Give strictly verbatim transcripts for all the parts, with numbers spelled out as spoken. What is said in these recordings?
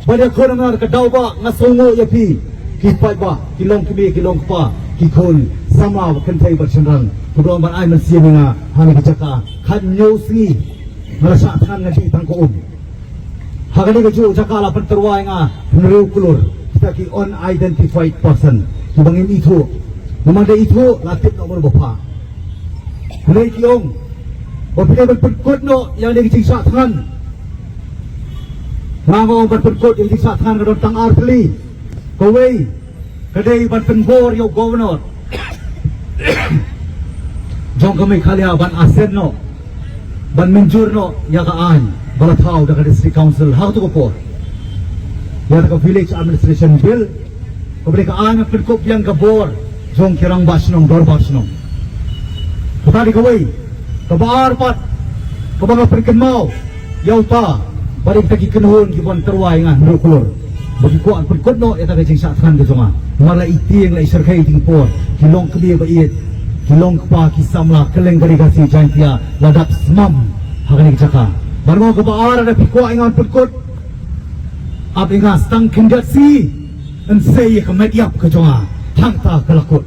Bad ïa khun namar ka daw ba nga sngewnguh ïa phi ki paidbah, ki longkmie, ki longkpa, ki khun samla, kynthei bad shynrang kiba long ban ai mynsiem ïa nga ha kane ka jaka khathynñiew sngi. Nga la shah thngan ngan dih tang ka um. Ha kane kajuh jaka la pyntyrwa ïa nga hynriew klur kita ki unidentified person kiba ngim ithuh. Namar da ithuh la tip noh mano ba pha. Hynrei ki ong ba phi dei ban pynkut noh ïa kane ka jingshah thngan. Nga ong ban pynkut ïa ka jingshah thngan ka don tang ar tylli. Kawei ka dei ban pynbor ïa u governor jong ka Meghalaya ban assent noh, ban mynjur noh ïa ka aiñ ba la thaw da ka District Council ha kato ka por, ïa ka Village Administration Bill, kaba dei ka aiñ ban pynkup biang ka bor jong ki rangbah shnong, dorbar shnong. Kata dei kawei. Kaba ar pat kaba nga pynkynmaw ïa uta ba dei kita ki kynhun kiban tyrwa ïa nga hynriew klur ba ki kwah pynkut noh ïa kata ka jingshah thngan ka jong nga. Namar la i tieng, la i shyrkhei ha kine ki por, ki longkmie ba ïeit, ki longkpa, ki samla kylleng ka Ri Khasi Jaiñtia la dap smam ha kane ka jaka. Bad nga ong kaba ar, lada phi kwah ïa nga ban pynkut, ap ïa nga sa tang khyndiat sngi, yn sei ïa ka met ïap ka jong nga, hangta ka la kut.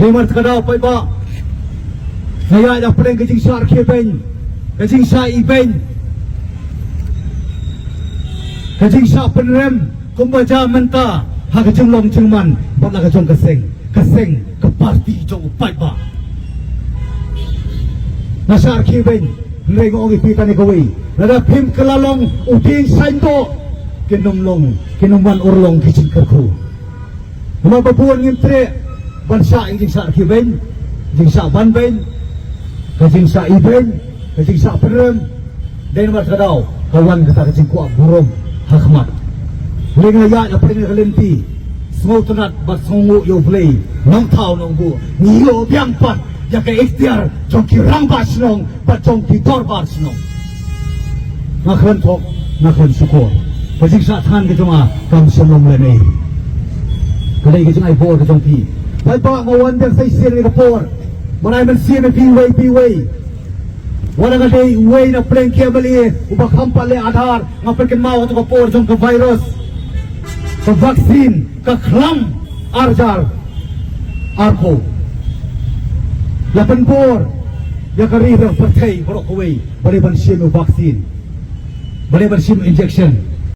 Namar kata ka daw paidbah, nga ïaid hapdeng ka jingshah rkhie beiñ, ka jingshah ibeiñ, ka jingshah pynrem kumba jia mynta ha ka jinglong jingman bad la ka jong ka seng, ka seng, ka party jong u paidbah. Nga shah rkhie beiñ, hynrei nga ong ïa phi tang kawei, lada phim kylla long u dieng saiñdoh, kin ym long, kin ym wan urlong ki jingkyrkhu. Namar ba bun ngim treh ban shah ïa ka jingshah rkhie beiñ, jingshah ban beiñ, ka jingshah ibeiñ, ka jingshah pynrem. Dei namar kata ka daw ka wan kata ka jingkwah burom ha khmat. Hynrei nga ïaid hapdeng ka lynti sngewtynnat bad sngewnguh ïa U Blei, Nongthaw Nongbuh, ngi ïoh biang pat ïa ka ikhtiar jong ki rangbah shnong bad jong ki dorbar shnong. Nga khlem thok, nga khlem shukor. Ka jingshah thngan ka jong nga kam shym long lehnoh. Ka dei ka jingai bor ka jong phi. Paidbah, nga wan biang sa shisien ha kane ka por ban ai mynsiem ïa phi uwei pa uwei. Wat la nga dei uwei na pdeng ki M L A uba kham pat leh Aadhaar, nga pynkynmaw ha kato ka por jong ka virus, ka vaccine, ka khlam ar hajar arphew. La pynbor ïa ka ri bad ka pyrthei baroh kawei ba dei ban shim u vaccine, ba dei ban shim injection.